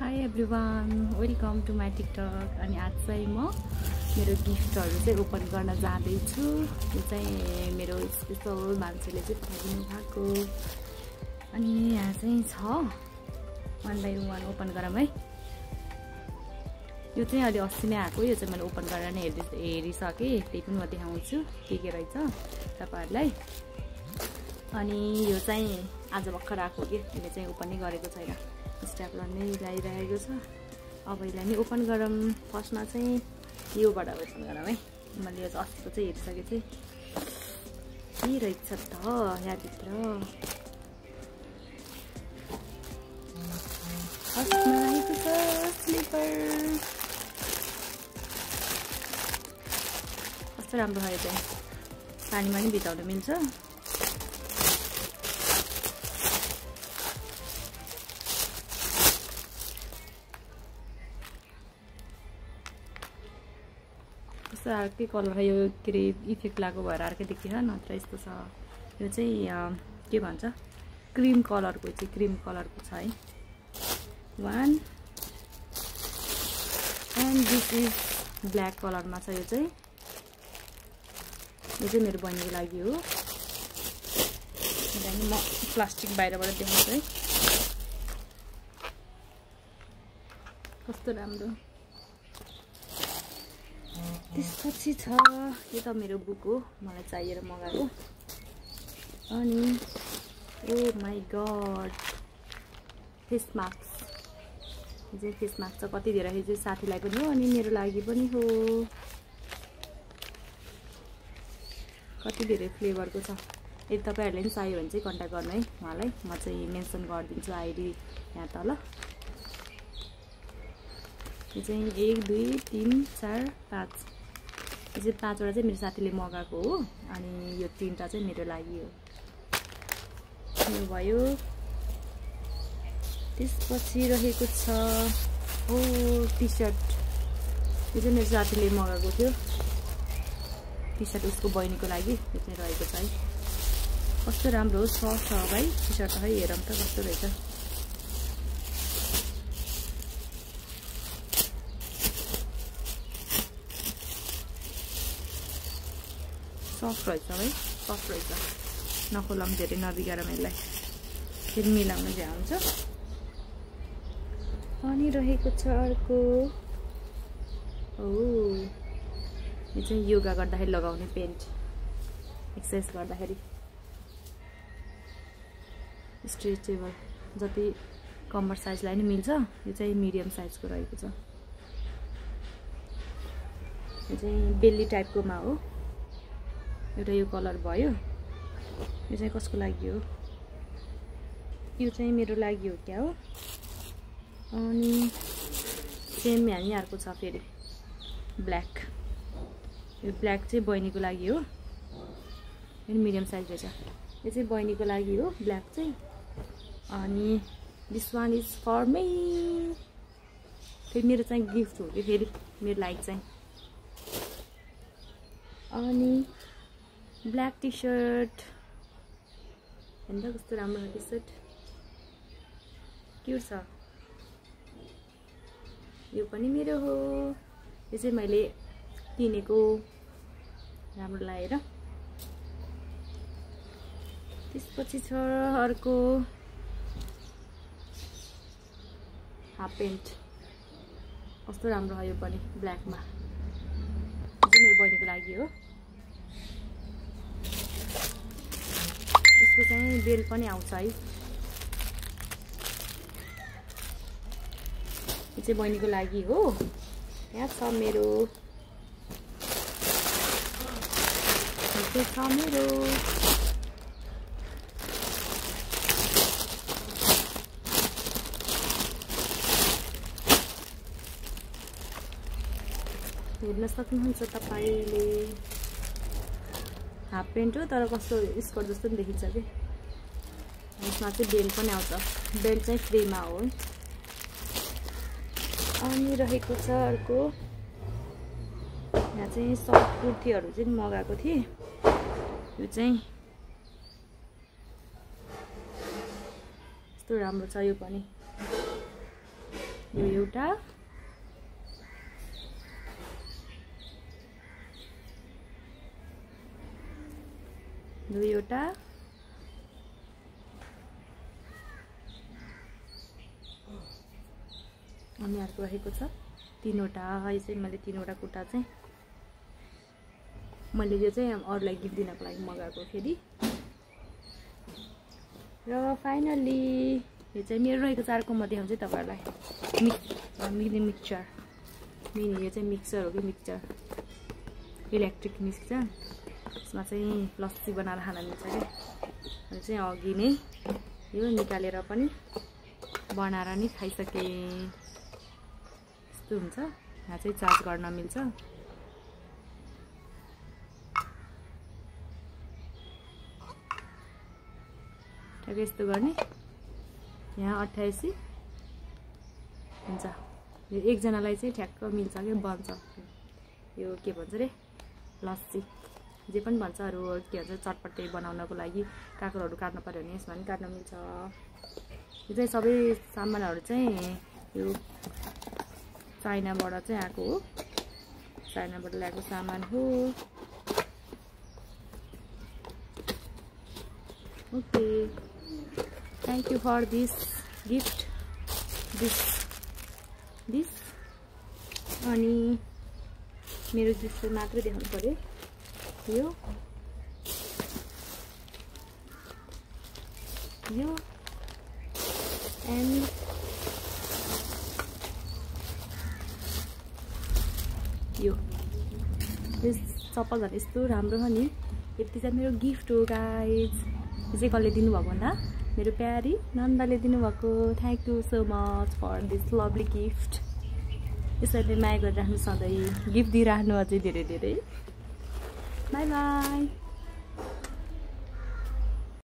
High everyone, welcome to my TikTok. अनि आज चाहिँ म मेरो गिफ्टहरू चाहिँ ओपन गर्न जाँदैछु। यो चाहिँ मेरो स्पेसल मान्छेले चाहिँ पठाइदिनु भएको। अनि यहाँ चाहिँ छ, 1 by 1 ओपन गरौँ है। यो चाहिँ अलि अस्ति नै आएको, यो चाहिँ मैले ओपन गरेर नै हेरिसकेँ। त्यही पनि म देखाउँछु के रहेछ तपाईँहरूलाई। अनि यो चाहिँ आज भर्खर आएको कि यसले चाहिँ ओपन नै गरेको छैन, स्ट्यापलर नै लगाइरहेको छ। अब यसलाई नै ओपन गरौँ। फर्स्टमा चाहिँ योबाट ओपन गरौँ है। मैले यो अस्तिको चाहिँ हेरिसकेँ चाहिँ के रहेछ त यहाँभित्र। फर्स्टमा आएको छ स्लिपर। कस्तो राम्रो भयो चाहिँ, पानीमा नि भिजाउन मिल्छ। कस्तो अर्कै कलर, यो के अरे इफेक्ट लागु भएर अर्कै देखिन्छ, नत्र यस्तो छ। यो चाहिँ के भन्छ, क्रिम कलरको चाहिँ क्रिम कलरको छ है। 1 एन्ड दिस इज ब्ल्याक कलरमा छ। यो चाहिँ मेरो बहिनीको लागि हो। म प्लास्टिक बाहिरबाट देखाउँछु है, कस्तो राम्रो। त्यसपछि छ, यो त मेरो बुक हो, मलाई चाहिएर मगाएको। अनि ओ माई गड, फेस मास्क। यो चाहिँ फेस मास्क छ, कति धेरै चाहिँ साथीलाई पनि हो अनि मेरो लागि पनि हो। कति धेरै फ्लेभरको छ। यदि तपाईँहरूले पनि चाहियो भने चाहिँ कन्ट्याक्ट गर्नु है उहाँलाई। म चाहिँ मेन्सन गरिदिन्छु आइडी यहाँ तल। यो चाहिँ 1 2 3 4 5, यो चाहिँ 5वटा चाहिँ मेरो साथीले मगाएको हो। अनि यो 3टा चाहिँ मेरो लागि हो। यो भयो। त्यसपछि रहेको छ ओ टी सर्ट। यो चाहिँ मेरो साथीले मगाएको थियो टी सर्ट, उसको बहिनीको लागि। यो चाहिँ रहेको छ है। कस्तो राम्रो हो, सफ्ट छ भाइ टी सर्ट। है हेरौँ त कस्तो रहेछ। सफ्ट रहेछ भाइ, सफ्ट रहेछ। नखोलाम धेरै, नबिगारौँ यसलाई, फेरि मिलाउनु भ्याउँछ। अनि रहेको छ अर्को, ओ यो चाहिँ योगा गर्दाखेरि लगाउने पेन्ट, एक्सर्साइज गर्दाखेरि स्ट्रेचेबल, जति कम्मर साइजलाई नि मिल्छ। यो चाहिँ मिडियम साइजको रहेको छ। यो चाहिँ बेली टाइपकोमा हो। एउटा यो कलर भयो। यो चाहिँ कसको लागि हो, यो चाहिँ मेरो लागि हो क्या हो। अनि सेम यहाँ नि अर्को छ फेरि ब्ल्याक। यो ब्ल्याक चाहिँ बहिनीको लागि हो, यो मिडियम साइज रहेछ। यो चाहिँ बहिनीको लागि हो ब्ल्याक चाहिँ। अनि this one is for me, फेरि मेरो चाहिँ गिफ्ट हो कि फेरि मेरो लागि चाहिँ। अनि ब्ल्याक टी सर्ट, हेर्नु कस्तो राम्रो टी सर्ट, क्युट छ। यो पनि मेरो हो। यो चाहिँ मैले किनेको, राम्रो लागेर। त्यसपछि छ अर्को हाफ पेन्ट, कस्तो राम्रो हो यो पनि ब्ल्याकमा। यो चाहिँ मेरो बहिनीको लागि हो। यसको चाहिँ बेल्ट पनि आउँछ है। यो चाहिँ बहिनीको लागि हो। यहाँ छ मेरो, यो छ मेरो। हेर्न सक्नुहुन्छ तपाईँले, हाफ पेन्ट हो तर कस्तो स्कर्ट जस्तो पनि देखिन्छ कि। यसमा चाहिँ बेल्ट पनि आउँछ, बेल्ट चाहिँ फ्रीमा हो। अनि रहेको छ अर्को, यहाँ चाहिँ सर्ट कुर्तीहरू चाहिँ मगाएको थिएँ। यो चाहिँ यस्तो राम्रो छ, यो पनि यो एउटा, दुईवटा, अनि अर्को रहेको छ तीनवटा। यो चाहिँ मैले तीनवटा कुर्ता चाहिँ मैले यो चाहिँ अरूलाई गिफ्ट दिनको लागि मगाएको फेरि। र फाइनली यो चाहिँ मेरो रहेको छ। अर्को म देखाउँछु तपाईँहरूलाई मिनी मिक्सचर। मिनी यो चाहिँ मिक्सर हो कि मिक्सचर, इलेक्ट्रिक मिक्सचर। यसमा चाहिँ लस्सी बनाएर खान मिल्छ क्या। अनि चाहिँ अघि नै यो निकालेर पनि बनाएर नि खाइसकेँ। यस्तो हुन्छ। यहाँ चाहिँ चार्ज गर्न मिल्छ। ठ्याक्कै यस्तो गर्ने। यहाँ 88 हुन्छ। यो एकजनालाई चाहिँ ठ्याक्क मिल्छ क्या, बन्छ। यो के भन्छ रे, लस्सी जे पनि भन्छ अरू के भन्छ, चटपटे बनाउनको लागि काँक्रोहरू काट्नु पर्यो भने यसमा पनि काट्न मिल्छ। यो चाहिँ सबै सामानहरू चाहिँ यो चाइनाबाट चाहिँ आएको हो। चाइनाबाट ल्याएको सामान हो। Okay, thank you for this gift. This अनि मेरो गिफ्ट मात्रै देखाउनु पर्यो। यो एन्ड यो चप्पल झन् यस्तो राम्रो छ नि। यति चाहिँ मेरो गिफ्ट हो गाइज। यो चाहिँ कसले दिनुभएको भन्दा मेरो प्यारी नन्दाले दिनुभएको। Thank you so much for this lovely gift. यसरी माया गरिराख्नु, सधैँ गिफ्ट दिइराख्नु अझै धेरै धेरै। Bye by.